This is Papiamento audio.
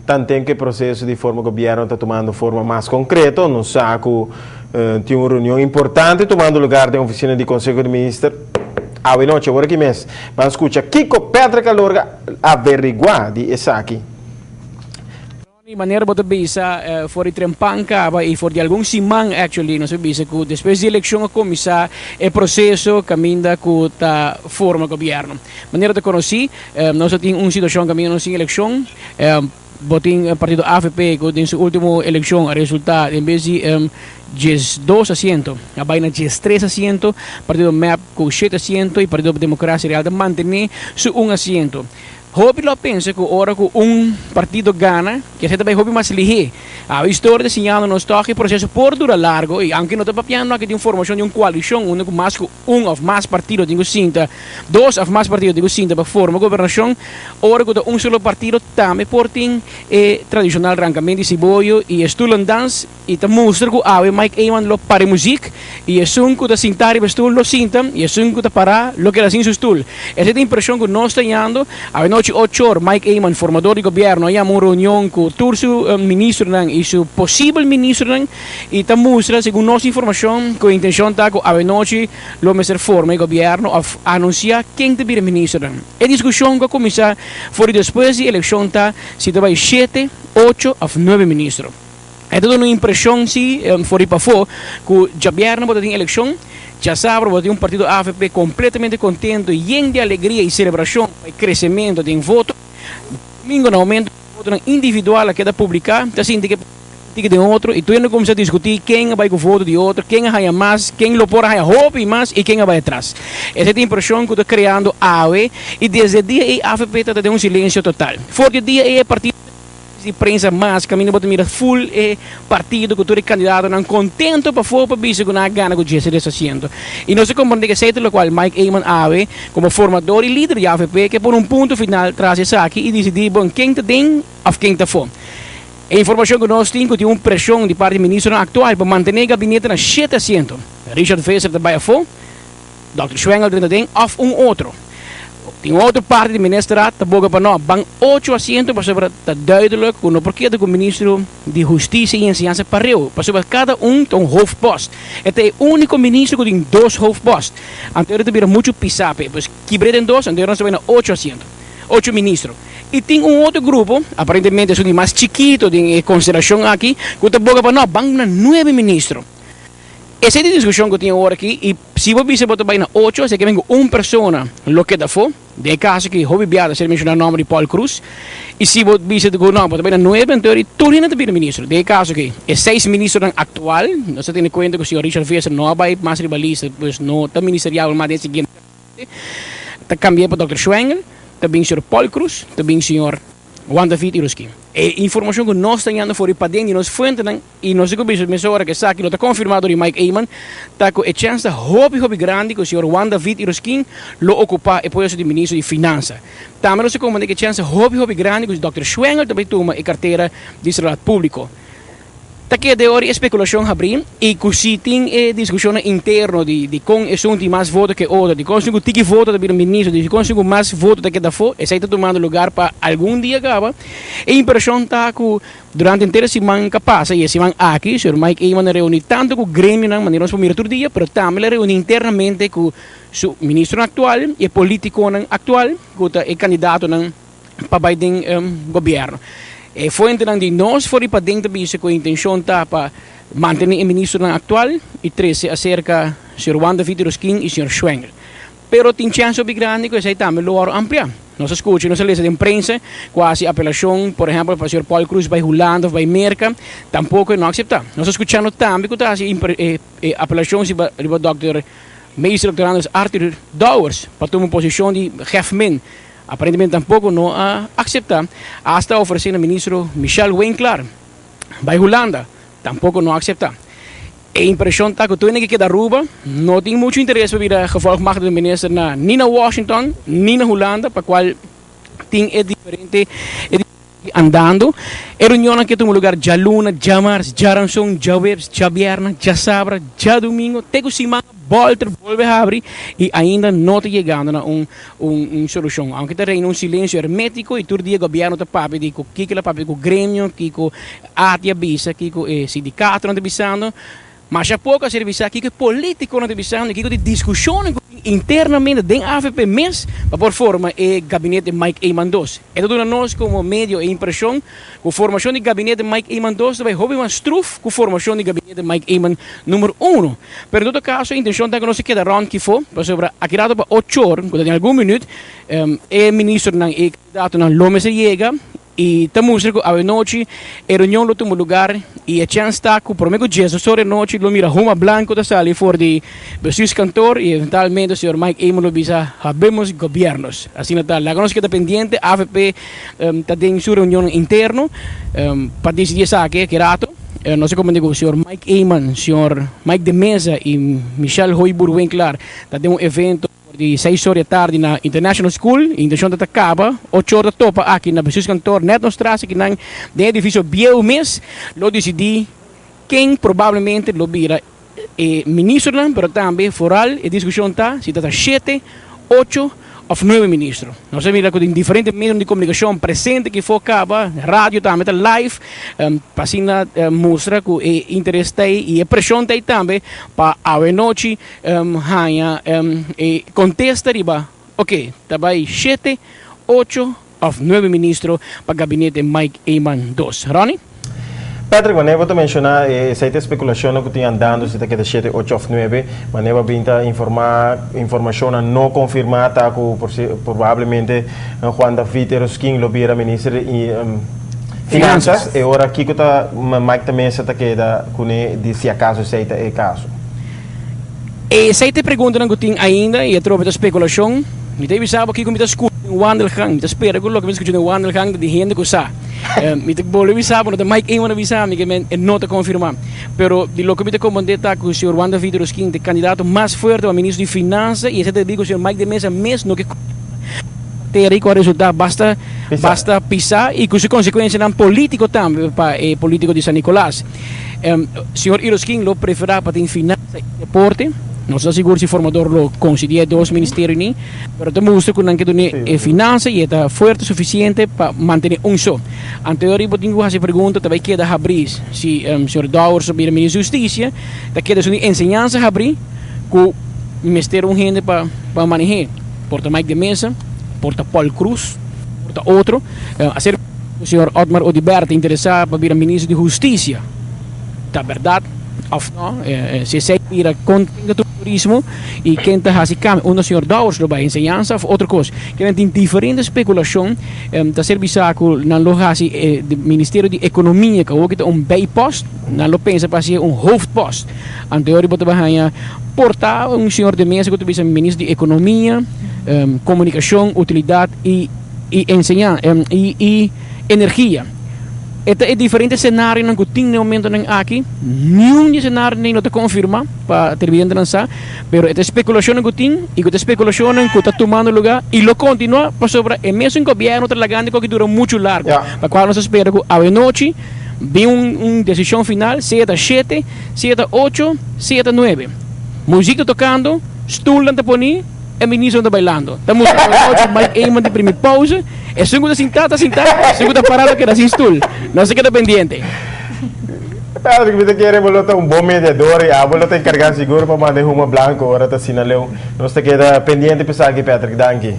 Tanten ku e proseso di forma gobièrnu ta tumando forma mas konkreto, nos sa ku tin un reunion importante tumando lugar den ofisina di Konseho di Minister awe nochi, awor aki mes. Ban skucha kiko Patrick a lorga averiguá di esaki. Di manera bo ta bisa for di trempan caba y for di algun siman actually nos a bisa cu despues di eleccion a cuminsa e proceso caminda cu ta forma gobierno. Manera ta conoci nos a tin un situacion caminda nos tin eleccion, bo tin partido avp cu den su ultimo eleccion a resulta en bes di 12 asiento a bay na 13 asiento, partido mep cu shete asiento y partido Democracia Real ta mantene su un asiento. Hopi lo a pensa ku ora ku un partido gana, ke esei ta bai hopi mas lihé. Awe historia ta siñando nos tòg e proseso por dura largo i aunke no ta papiando aki di un formashon di un koalishon unda ku mas ku un òf mas partido tin ku sinta, dos òf mas partido tin ku sinta pa forma gobernashon, ora ku ta un solo partido tambe por tin e tradishonal rankament di siboyo i e stoelendans. I ta mustra ku awe Mike Eman lo para e muzik i esun ku ta sintá riba e stul lo sinta i esun ku ta pará lo keda sin su stul. Esei ta impreshon ku nos ta yando. Awe nochi ochor Mike Eman, formador di gobièrnu, a yama un reunion ku tur su ministronan i su posibel ministronan i ta mustra, segun nos informashon, ku e intenshon ta ku awe nochi lo mester forma e gobièrnu òf anunsiá ken ta bira ministronan. E diskushon ku a kuminsá for di despues di elekshon ta si ta bai shete, ocho òf nuebe ministro. E ta duna un impreshon si for di pafó ku djabièrnè bo ta tin elekshon, djasabra bo ta tin un partido avp kompletamente kontento, yen di alegria i selebrashon pa e kresementu den voto. Djadumingu na momento ku e votonan individual a keda publiká ta sinti ku e tiki den otro i tur hende a kuminsá diskutí ken a bai ku voto di otro, ken a haña mas, ken lo por a haña hopi mas i ken a bai atras. Esei ta e impreshon ku ta kreando awe i desde e dia ei avp ta ta den un silensio total. For di e dia ei e partido. Di prensa mas caminda bo ta mira full e partido cu tur e candidatonan contento pafo pa bisa cu nan a gana cu djese des asiento. Y nos ta comprende cu esey ta locual Mike Eman awe como formador y lider di avp ke pone un punto final tras esaki y dicidi bon ken ta den of ken ta afo. E informacion cu nos tin cu tin un presion di parti ministronan actual pa mantene e gabinete na shete asiento. Richard Visser ta bay afo. Dòkter Schwengel drenta den òf un otro. Tin otro parti di ministerraad ta boga pa no ban ocho asiento pasobra ta duidelijk ku no por keda ku ministro di Hustisia i Enseñansa pareu pasobra kada un ta un hoofdpost. E ta e úniko ministro ku tin dos hoofdpost. Anto ta bira muchu pisá p'e. Pues kibr'é den dos anto nos ta bai na ocho asiento, ocho ministro. I tin un otro grupo, aparentemente esun di mas chikito den e konstelashon aki, ku ta boga pa no ban na nuebe ministro. Esei ta e diskushon ku tin awor aki i si bo bisa bo ta bai na ocho esei ke men ku un persona lo keda afó, den e kaso ki hopi bia ta ser menshoná nòmber di Paul Croes, i si bo bisa ku no bo ta bai na nuebe anto eri tur hende ta bira ministro, den e kaso ki e seis ministronan aktual, nos ta tene kuenta ku señor Richard Visser no a bai mas riba lista pues no ta ministeriabel mas den e siguiente gabinete, ta kambia pa dòkter Schwengle, ta bin señor Paul Croes, ta bin señor Juan David Iroskin. E informashon ku nos ta yanda for di paden di nos fuentenan. I nos di ku bisa mesora ku esaki lo ta konfirmá dor di Mike Eman, ta ku e chèns ta hopi hopi grandi ku señor Juan David Irosquin lo okupá e puesto di ministro di Finansa. Tambe nos ta komprendé ku e chèns ta hopi hopi grandi ku dòkter Schwengel ta bai tuma e kartera di Saludat Públiko. Ta keda e ora e spekulashon habrí i ku si tin e diskushonnan interno di dikon esun tin mas voto ku e otro, dikon esun ku tiki voto ta bira ministro, dikon esun ku mas voto ta keda afó, esei ta tumando lugar pa algun dia kaba. E impreshon ta ku Durante henter e siman ka pasa i e siman aki, señor Mike Eman a reuni tantu ku gremionan manera nos por mira tur dia, pero tambe el a reuni internamente ku su ministronan aktual i e politikonan aktual ku ta e kandidatonan pa bai den gobièrnu. E fuentenan di nos for di paden ta bisa ku e intenshon ta pa mantene e ministronan aktual i trese aserka señor Juan David Rosquin i señor Schwengle. Pero tin chèns hopi grandi ku esei tambe lo wòrdu ampliá. Nos a skucha i nos a lesa den prensa ku a hasi apelashon, por ehèmpel, pa señor Paul Croes bai Hulanda òf bai Merka, tampoko e no a akseptá. Nos a skuchando tambe ku ta hasi e apelashon riba dòkter Meester Doctorandus Arthur Dowers pa tuma posishon di Gef-Min. Aparentemente tampoko no a akseptá. Asta a ofresé na ministro Michelle Winklaar bai Hulanda, tampoko no a akseptá. E impresion ta cu tur hende ke keda Aruba no tin mucho interes pa bira gevolgmachtigde minister na ni na Washington ni na Hulanda pa cual tin e diferente andando. E reunionnan ke tuma lugar djaluna, djamars, djaranson, djaweps, djabierna, djasabra, djadumingo te cu siman. Bolter bolbe habri y ainda no ta yegando na un solucion. Aunke ta reina un silencio hermetico y tur dia gobierno ta papia di cu kico la papia cu gremio, kico ATIA bisa, kico e sindicatonan ta bisando. Masha poco a ser bisa kico e politiconan ta bisando y kico di discusionnan cu tin internamente den AVP mes pa por forma e gabinete Mike Eman dos. E ta duna nos como medio e impresion cu formacion di gabinete Mike Eman dos ta bay hopi mas struf cu formacion di gabinete Mike Eman numero uno. Pero en todo caso e intencion ta cu nos ta keda rond kifo pasobra aki rato pa ocho or cu ta den algun minuut e ministernan y e candidatonan lo mester yega y ta mustra cu awenochi e reunion lo tuma lugar y e chens ta cu prome cu djes or anochi lo mira huma blanco ta sali for di bestuurskantoor y eventualmente señor Mike Eman lo bisa habemos gobiernos. Asina ta laga nos keda pendiente. Avp ta den su reunionnan interno pa dicidi esaki aki rato. Nos a comprende cu señor Mike Eman, señor Mike de Meza y Michelle Hooyboer-Winklaar ta den un evento for di seis or di atardi na International School. E intencion ta ta caba ocho or ta topa aki na bestuurskantoor net nos tras akinan den edificio bieu mes. Lo dicidi ken probablemente lo bira e ministernan, pero tambe vooral e discusion ta si ta ta shete, ocho of nuebe ministro. Nos a mira cu tin diferente medionan di comunicacion presente aki for caba, radio tambe ta live, pa asina mustra cu e interes ta ey y e presion ta ey tambe pa awe nochi haya e contesta riba, ok, ta bay shete, ocho of nuebe ministro pa gabinete Mike Eman dos. Ronnie? Patrick, wanneer bo ta menciona esey ta especulacionnan cu tin andando si ta keda shete, ocho of nuebe, wanneer bo bin ta informa, informacionnan no confirma ta cu probablemente Juan David Eroskin lo bira minister di Finanzas, e ora kico ta Mike de Meza ta keda cune di si acaso esey ta e caso? Esey ta e preguntanan cu tin ainda y atrobe ta speculacion. Mi ta bisa bo kico mi ta scucha den wandelgang. Mi ta spera cu loke mi ta scucha den wandelgang ta di hende cu sa. Mi ta bolbe bisa bo, no ta Mike Eman a bisa mi, ke men e no ta confirma. Pero di loke mi ta comprende ta cu señor Juan David Rosquin ta e candidato mas fuerte pa ministro di Finansa y esey ta di cu señor Mike de Meza mes no ke tera y cu a resulta basta basta pisa y cu su consecuencianan politico tambe pa e politico di San Nicolas. Señor Iroskin lo prefera pa tin finansa y deporte. No ta sigur si formador lo considia e dos ministerio ni, pero ta mustra cu nan ke dune e finansa y e ta fuerte suficiente pa mantene un so. Anterior bo tin cu haci pregunta ta bay keda habri si señor Dowers lo bira ministro di Husticia, ta keda esun di enseñansa habri cu mester un hende pa pa manehe. Por ta Mike de Meza, por ta Paul Croes, por ta otro. Acer cu señor Otmar Oduber ta interesa pa bira ministro di Husticia, ta berdad of no? Si esey bira con ken ta tuma turismo y ken ta haci cambio, unda señor Dowers lo bay, enseñansa of otro cos? Kinan tin diferente speculacion, ta ser bisa cu nan lo haci e ministerio di Economia, cu awo ki ta un bijpost, nan lo pensa pa haci un hoofdpost. Anterior bo ta bay haya por ta un señor de mesa cu ta bisa ministro di Economia, Comunicacion, Utilidad y y enseña y y energia. E ta e diferente scenarionan cu tin den momentonan aki. Niun di e scenarionan no ta confirma pa televidentenan sa, pero e ta speculacionnan cu tin y cu ta speculacionnan cu ta tumando lugar y lo continua pasobra e mesun gobierno ta lagando cu aki dura mucho largo. Pa cual nos ta spera cu awenochi bin un un decision final, sea ta shete, sea ta ocho, sea ta nuebe. Muziek ta tocando, stoelnan ta poni. E ministro ta bailando. Ta mustra ku anochi Mike Eman di primi pauze. Esun ku ta sintá ta sintá, esun ku ta pará ta keda sin stul. Nos ta keda pendiente. Patrick, mi ta kere bo lo ta un bon mediador i abo lo ta enkargá sigur pa manda e huma blanko ora ta asina leu. Nos ta keda pendiente pa esaki, Patrick. Danki.